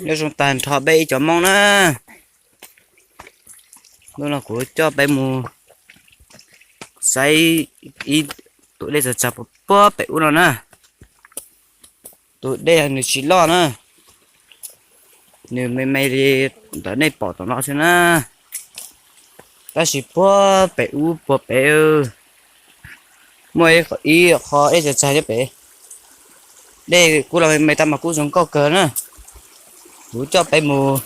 Nyob zoo tag nrho peb ib cov Hmoob na, hnub no kuv coj peb mus saib ib tus dej txav txav puag pem ub no na. Tus dej nws tsis loj na, nws me me li ntawm nej pom tom no xwb na. Tab sis puag pem ub puag pem muaj ib qho dej txav txav nyob pem. Dej kuj los me me tab mas kuj zoo nkauj kawg na. Kuv coj peb mus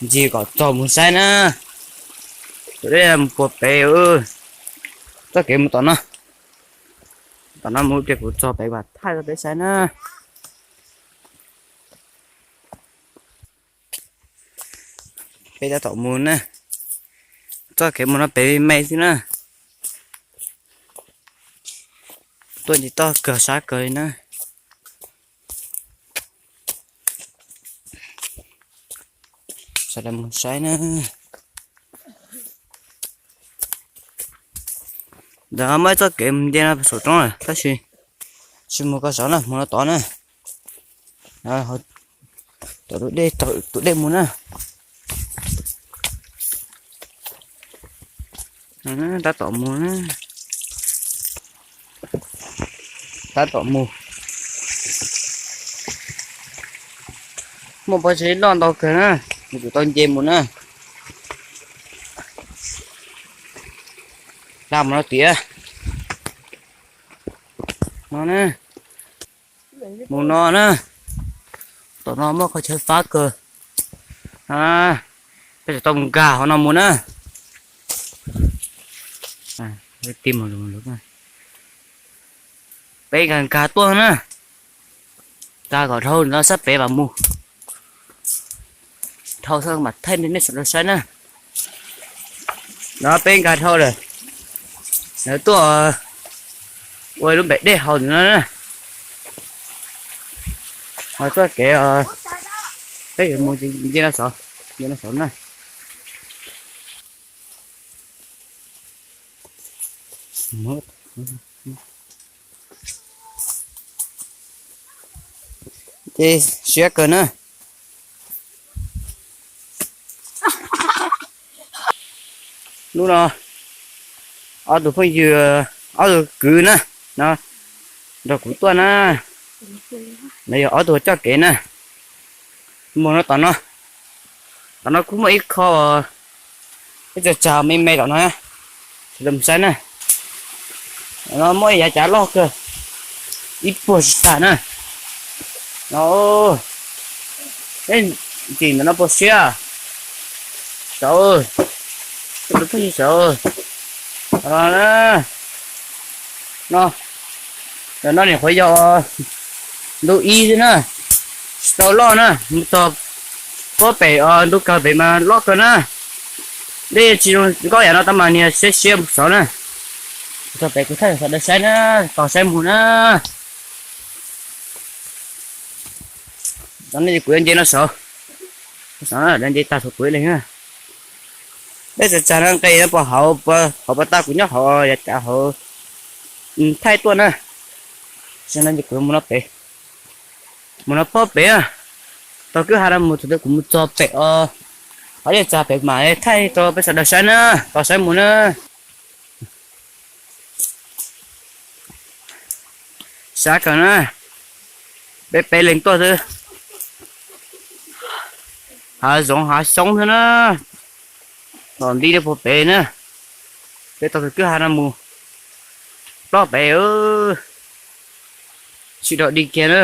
ncig kom txog mus saib na. Tus dej mus puag pem, txoj kev mus tom no. Tom no mus ces kuv txog pem vam thaij rau peb saib na. Peb tab tom mus na, txoj kev mus no pem me me xwb na. Tuaj ncig toj kawg sab kawg li na. Sawv daws mus saib na. Ntawd muaj ib txoj kev mus nce no saum roob lawm tab sis tsis mus ko saud na, mus no tod na. Tom tus dej, tom tus dej mus na. Tab tom mus na. Tab tom mus. Muaj pob zeb loj ntau kawg na, kuv tau nce mus na. Dag mus no tiag. No na, mus no na. Tom no muaj qhov chaw fab kawg. Peb tau mus nkag hauv no mus na. Peb nkag nkag tuaj na. Nkag kom dhau no sab pem mam mus. Dhau mam thaij nej sawv daws saib na. No peb nkag dhau lawm, lawv tuaj ua lub npem dej haus no na. Txoj kev peb yuav mus nce no saud, nce no saud na. Ces siab kawg na. Hnub no ob tug phooj ywg, ob tug kwv na, no nrog kuv tuaj na. No yog ob tug coj kev na. Mus no tom no, tom no kuj muaj ib qho, ib txoj tsag me me tom no, sawv daws mus saib na. No muaj ib yav cav loj kawg, ib puag tsis tag na. No, ntxim ntawm no puas siab? Saud, saud, no, no nim qhuav yog ntu ib xwb na, tsis tau loj na, mus txog puag pem ntu kawg pem mas loj kawg na. Dej tsis zoo nkauj yam no tab mas niag siab siab mus saud na. Txog pem kuv thaij sawv daws saib na, tos saib mus na. Tam no kuv yuav nce no saud, nce tag thaum kuv ib leeg na. Peb txawm tsag no nqe no puas hauv, hauv pas tag kuv nyob hauv yav cav hauv thaij tuaj na. Tam no kuv mus no pem, mus no puag pem, tau kwj ha no mus thaum twg kuv mus txog pem os, qhov dej txag pem mas thaij rau peb sawv daws saib na, tos saib mus na. Sab kawg na, peb peb leeg tuaj xwb. Hav zoov hav xyoob xwb na, tom nti puag pem na. Peb tau tus kwj ha no mus ploj pem, sib dog dig kiag na.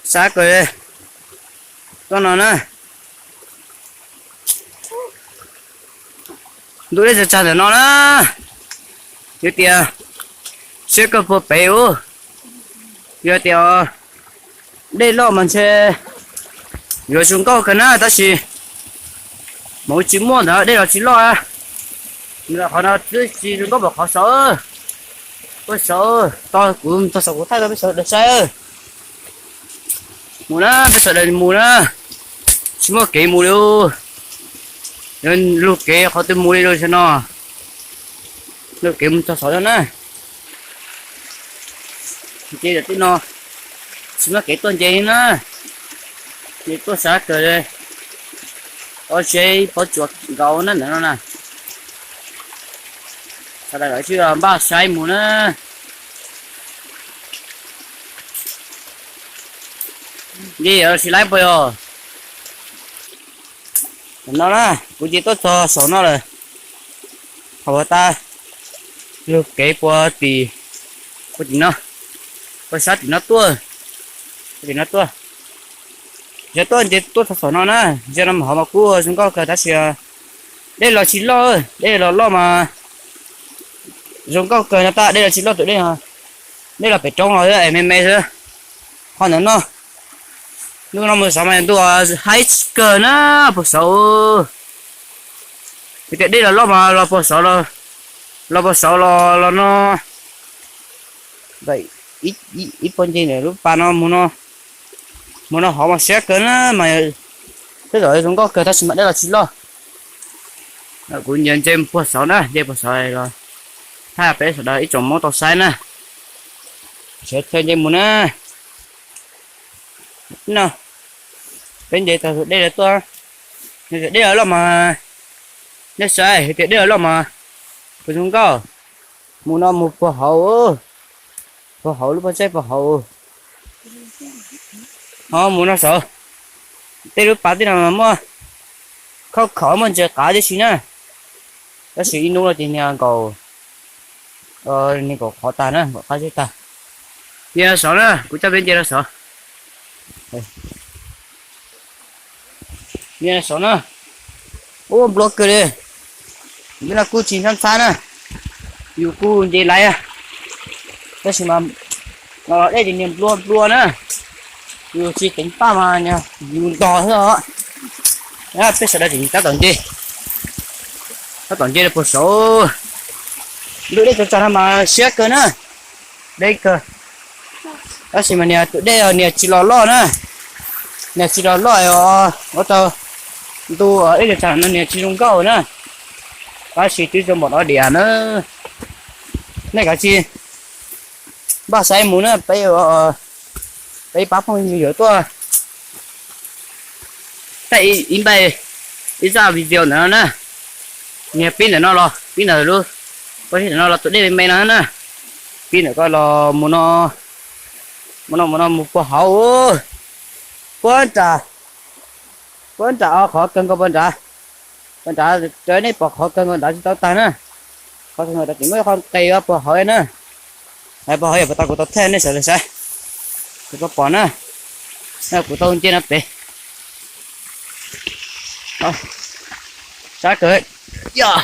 Sab kawg, tuaj no na. Ntu dej txag tsag ntawm no na, yog tias siab kawg puag pem ub. Yog tias dej loj mas ntshe yuav zoo nkauj kawg na, tab sis mas ub tsis muaj ntawd, dej los tsis loj. Qhov no twb tsis zoo nkauj npaum qhov saud. Peb saud, kuv txog saum kuv thaij rau peb sawv daws saib. Mus na, peb sawv daws mus na, tsis muaj kev mus li. Yog lug kev qhov twg mus li lawm no, lug kev mus txog saud no na. Nce tej no tsis muaj kev tuaj nce li na, nce tuaj sab kawg li. Pob zeb pob tsuas nkaus na ntawm no na. Sawv daws lawv sib npaj saib mus na. Nce yog tsis laib puas yog? Tam no na, kuv nce tuaj txog saum no lawm. Qhov uas tas lug kev puag tim, puag tim no, puag sab tim no tuaj, puag tim no tuaj. Yog tuaj nce tuaj txog saum no na, zaum no mas hov mas kuj zoo nkauj kawg tab sis dej los tsis loj, dej los loj mas zoo nkauj kawg no tas dej los tsis loj tus dej, dej los pem roob los es me me xwb. Qhov ntawm no, ntu no mus saud mas ntu haib kawg na, puag saud. Yog tias dej los loj mas los puag saud, los puag saud los, los no, ib puag nce ntawm lub pas no mus no, mus no hov mas siab kawg na mas, tej zaum zoo nkauj kawg tab sis mas dej los tsis loj. Kuv nce nce mus puag saud na, nce puag saud los thaij peb sawv daws ib tsoom Hmoob tau saib na. Sawv daws nce mus na. No, peb nce tau tus dej lawm tuaj. Yog tias dej los loj mas, nej saib, yog tias dej los loj mas kuj zoo nkauj. Mus no mus puag hauv, puag hauv lub pob zeb puag hauv. Ho mus no saud, tej lub pas tej no mas muaj khauj khov muaj ntses qav tib si na. Tab sis ib hnub no ces niag nkaum, niag nkaum qhov tag na, nkaum qab zeb tag. Nce no saud na, kuv coj peb nce no saud. Nce no saud na. Ua nplua kawg li. Npe no kuj tsis ntxhab ntxhab na, yus kuj nce laiv, tab sis mas los dej ces niag nplua nplua na, yus tsis teev paj mas yus ntog xwb os. Peb sawv daws tseem tab tom nce, tab tom nce rau puag saud. Ntu dej tsaus tsag no mas siab kawg na, deb kawg. Tab sis mas niag tus dej niag tsis los loj na, niag tsis los loj os, ua rau ntu dej tsaus tsag no niag tsis zoo nkauj na. Tab sis twb zoo npaum no diam na. Nej kav tsij npaj saib mus na, peb, peb pab phooj ywg yuav tuaj thaij ib npaij ib zaj video ntawm no na. Niag pib ntawm no los, pib ntawm lub, pib ntawm no los tus dej me me no na. Pib ntawm ko los mus no, mus no mus no mus puag hauv, puag nram, puag nram qhov kawg nkaus puag nrad, puag nrad, nej pom qhov kawg nkaus nrad tsis tau tag na. Qhov kawg nkaus nrad ces muaj ib qho nqes puag hauv na. Puag hauv yog puas tau kuv tau thaij nej sawv daws saib, kuv tau pom na. Kuv tau nce no pem, sab kawg. Yog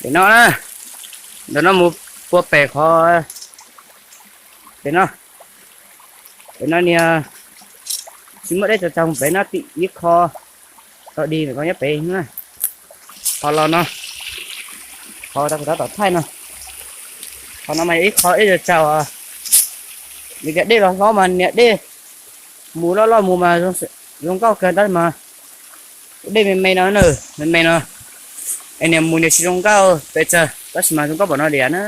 pem no na, ntawm no mus puag pem qhov, pem no, pem no niag tsis muaj dej tsaus tsag mus pem no tim ib qho tau dig ntawm ko nyob pem na. Qhov los no, qhov kuv tab tom thaij no, qhov no mas yog ib qho dej tsaus tsag, vim tias dej los hlob mas niag dej mus loj loj mus mas zoo nkauj kawg tab mas dej me me no, me me no es niag mus niag tsis zoo nkauj pes tsawg tab sis mas zoo nkauj npaum no diam na.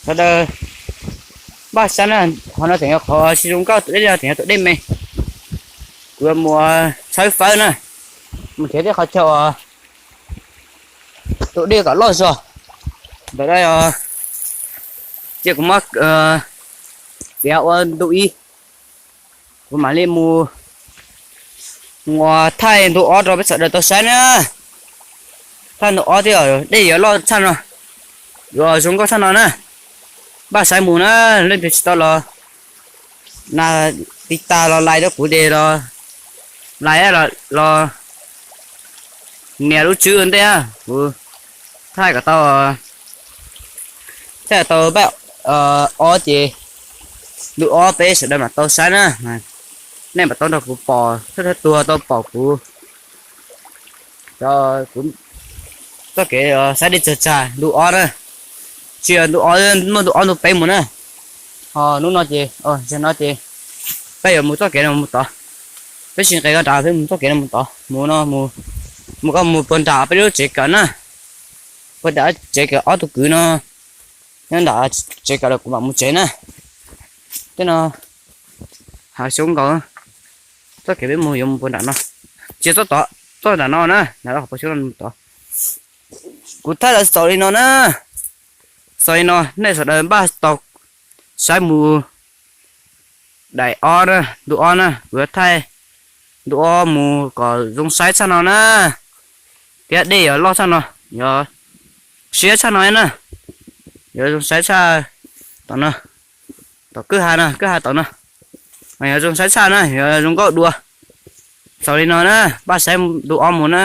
Sawv daws npaj saib na, qhov no tseem yog qhov tsis zoo nkauj, tus dej no tseem yog tus dej me. Kuv yuav mus tshawb fawb na, mus nrhiav tej qhov chaw uas tus dej kom loj zog. Ntawm no ces kuv muab txiav ua ntu ib, kuv mam li mus, mus thaij ntu ob rau peb sawv daws tau saib na. Thaij ntu ob thiab, dej yuav loj tshaj no, yuav zoo nkauj tshaj no na. Npaj saib mus na, leej twg tsis tau los na, tiv tas los lais rau kuv ces los lais, los nias lub tswb ua ntej, kuv thaij kom tau, thaij tau npaij ob ces ntu ob peb sawv daws mam tau saib na. Nej mam tau nrog kuv pom, thawj thawj tug tau pom kuv, kuv txoj kev saib dej tsaus tsag ntu ob na. Tsis yog ntu ob, muaj ntu ob ntu peb mus na. Ho hnub no ces, zaum no ces peb yuav mus txoj kev no mus tod. Peb tsis nqes koj nrad, peb mus txoj kev no mus tod, mus no, mus koj mus puag nram peb lub tsev kawm na, puag nram tsev kawm ob tug kwv no. Nyob nram tsev kawm los kuv mam mus tsev na. Tej no hav xyoob nkaus. Txoj kev peb mus yuav mus puag nram no, tsis txoj tod, txoj nram no na, nram lub hauv paus xyoob no mus tod. Kuv thaij los xaus li no na. Xaus li no nej sawv daws npaj tau saib mus daim ob na, ntu ob na, kuv yuav thaij ntu ob mus kom zoo saib tshaj no na. Thiab dej yuav loj tshaj no, yuav siab tshaj no na. Yuav zoo saib tshaj tom no, tom kwj ha no, kwj ha tom no. Mas yuav zoo saib tshaj na, yuav zoo nkauj dua. Xaus li no na, npaj saib ntu ob mus na.